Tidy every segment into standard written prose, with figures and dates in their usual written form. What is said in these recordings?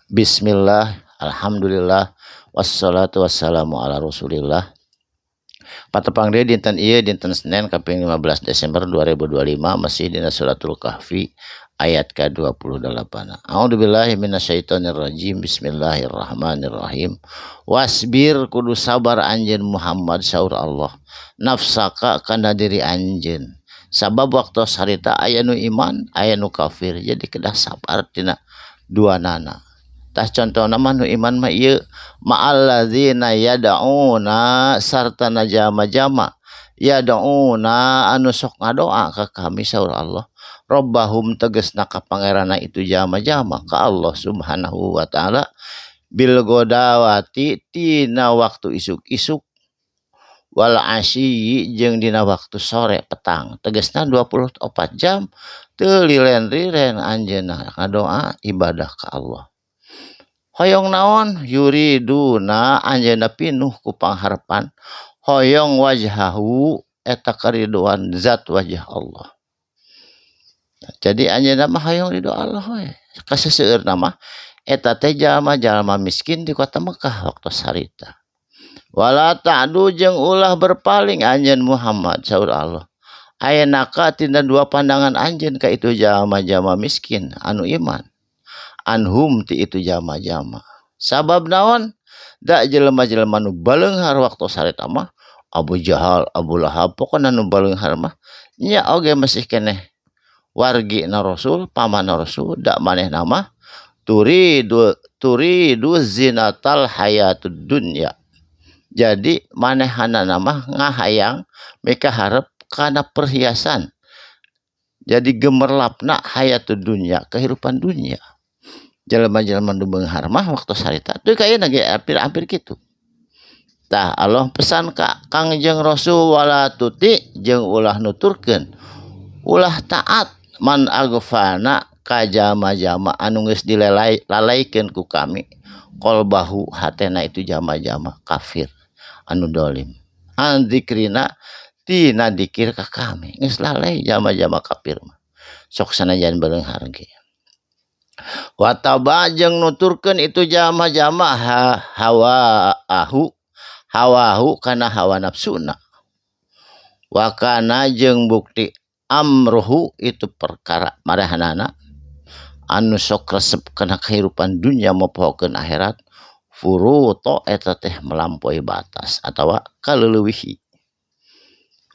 Bismillah, alhamdulillah, wassalatu wassalamu ala rasulillah. Patepang deui dinten ieu, dinten Senin kaping 15 Desember 2025, masih dina Suratul Kahfi ayat ke-28. A'udzubillahi minasyaitonirrajim. Bismillahirrahmanirrahim. Wasbir, kudu sabar anjeun Muhammad, saur Allah, nafsaka, kana diri anjeun. Sabab waktu harita aya nu iman, aya nu kafir, jadi kedah sabar tina duanana. Tah, contohna mah nu iman mah ieu, ma'alladzina yad'una, sarta na jama-jama, yad'una, anu sok ngadoa ka kami, saur Allah, robbahum, tegesna ka pangeranna itu jama-jama, ka Allah Subhanahu wa Taala, bil godawati, tina waktu isuk-isuk, wal asyi, jeung dina waktu sore petang. Tegesna 24 jam teu liren-liren anjeunna ngadoa, ibadah ka Allah. Hoyong naon? Yuriduna, anjeunna pinuh ku pangharepan hoyong, wajhahu, eta karidoan zat wajah Allah. Jadi anjeunna mah hoyong ridho Allah we. Kaseseueurna mah eta teh jalma-jalma miskin di kota Mekah waktu harita. Wala ta'du, jeung ulah berpaling anjeun Muhammad, saur Allah, ayenaka tina dua pandangan anjeun ka itu jalma-jalma miskin anu iman, anhum, ti itu jalma-jalma. Sabab naon? Da jelema-jelema nu baleunghar waktu harita mah Abu Jahal, Abu Lahab, pokona nu baleunghar mah nya oge masih keneh wargi na Rasul, paman Rasul. Da manehna mah turidu turidu zinatal hayatud dunya, jadi manehanana mah ngahayang, mikaharep kana perhiasan, jadi gemerlapna hayatud dunya, kehidupan dunia. Jelema-jelema nu beunghar mah waktu harita teu kayana ge hampir-hampir kitu. Tah, Allah pesan ka Kangjeng Rasul, wala tuti, jeung ulah nuturkeun, ulah taat, man aghfalna, ka jalma-jalma anu geus dilelai lalaikeun ku kami, qalbahu, hatena itu jalma-jalma kafir anu dolim, an dzikrina, tina dikir ka kami. Geus lalai jalma-jalma kafir mah, sok sanajan beunghar ge. Wattaba, jeung nuturkeun itu jalma-jalma, ha, hawa ahu hawahu, kana hawa nafsuna. Wakana, jeung bukti, amruhu, itu perkara marehanana anu sok resep kana kehidupan dunia mopohokeun akhirat, furuto, eta teh melampaui batas atawa kaleulewihi.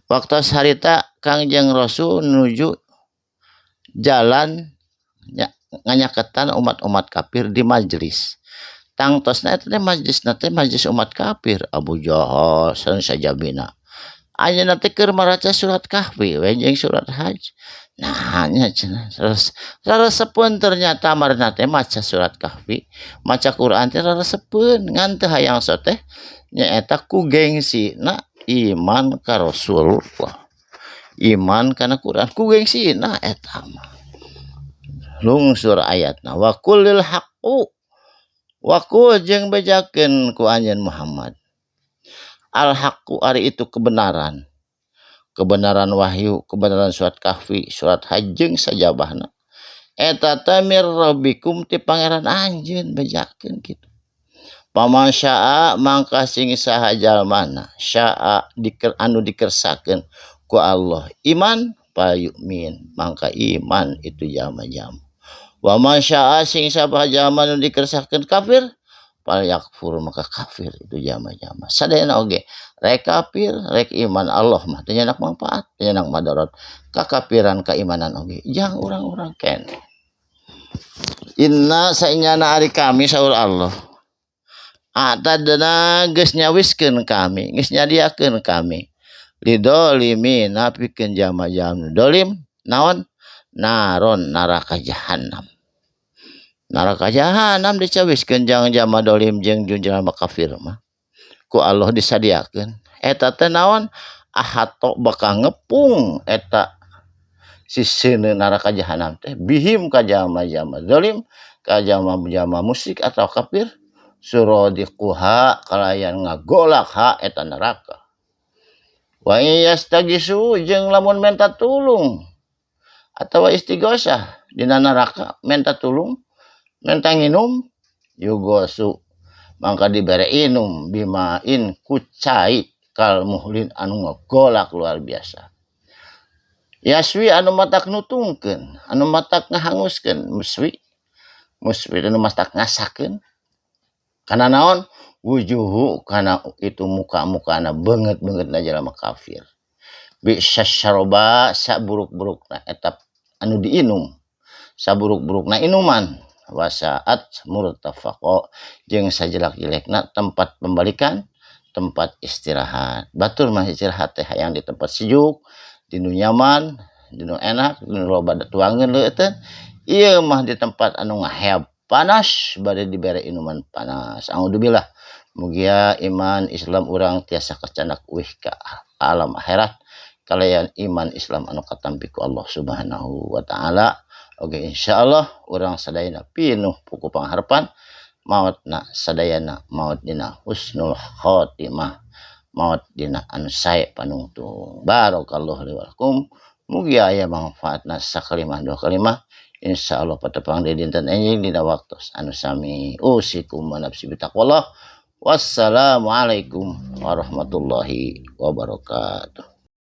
Waktu harita Kangjeng Rasul nuju jalan nya, nganyaketan umat-umat kafir di majelis. Tangtosna eta teh majelisna teh majelis umat kafir, Abu Jahal sareng sajabina. Anjeunna teh keur maraca Surat Kahfi we jeung Surat Hajj. Nah nya cenah raresepeun. Ternyata maranehna teh maca Surat Kahfi, maca Quran teh raresepeun, ngan teu hayang teh nyaeta ku gengsina iman ka Rasulullah, iman kana Quran, ku gengsina eta mah. Lungsur ayatna, wa qulil haqqu, wa qul, jeung bejakeun ku anjeun Muhammad, al haqqu, ari itu kebenaran, kebenaran wahyu, kebenaran Surat Kahfi, Surat Hajj jeung sajabahna eta teh, mir rabbikum, ti pangeran anjeun. Bejakeun kitu. Paman syaa, mangka sing saha jalmana, syaa, diker, anu dikersakeun ku Allah iman, falyu'min, mangka iman itu jalma-jalma. Wa man syaa, sing saha jalma nu dikersakeun kafir, falyakfur, maka kafir itu jalma-jalma. Sadayana oge, rek kafir rek iman, Allah mah teu nyandak manfaat, teu nyandak madarat kakafiran keimanan oge jang urang-urang keneh. Inna, sainyana ari kami, saur Allah, a'tadna, geus nyawiskeun kami, geus nyadiakeun kami, lidzalimina, pikeun jalma-jalma dolim, naon? Naron, neraka jahannam. Neraka jahanam dicawiskeun jang jalma dolim jeung jalma kafir mah ku Allah disadiakeun. Eta teh naon? Ahato, bakal ngepung eta siseuneu neraka jahanam teh, bihim, ka jalma-jalma zalim, ka jalma-jalma musyrik atau kafir, suradiquha, kalayan ngagolak ha eta neraka. Wa yastagisu, jeung lamun menta tulung atau istighosah dina neraka, menta tulung, menta nginum. Yugosu mangka dibere inum bimain ku cai kal muhlin anu ngagolak luar biasa. Yaswi anu matak nutungkeun, anu matak ngahanguskeun, muswi muswi anu matak ngasakeun. Kana naon? Wujuhu kana itu muka-mukana beungeut-beungeutna jalma kafir. Bi'sa syaroba saburuk-burukna eta anu diinum, saburuk-burukna inuman. Wasaat murtafaqo jeung sajelak-jelekna tempat pembalikan, tempat istirahat. Batur mah istirahat teh hayang di tempat sejuk, di nu nyaman, di nu enak, di nu loba tuangeun leueuteuh. Ieu mah di tempat anu ngaheab panas bade dibere inuman panas. A'udzubillah. Mugia iman Islam urang tiasa kacandak uih ka alam akhirat kalayan iman Islam anu katampi ku Allah Subhanahu wa taala. Oke, insyaallah urang sadayana pinuh puku pangharepan maotna sadayana maot dina husnul khotimah, maot dina anu sae panungtung. Barakallahu li wa lakum. Mugia aya manfaatna sakalimah dua kalimah. Insyaallah patepang deui dinten enjing dina waktu anu sami. Usikum wa nafsi bitaqwallah. Wassalamualaikum warahmatullahi wabarakatuh.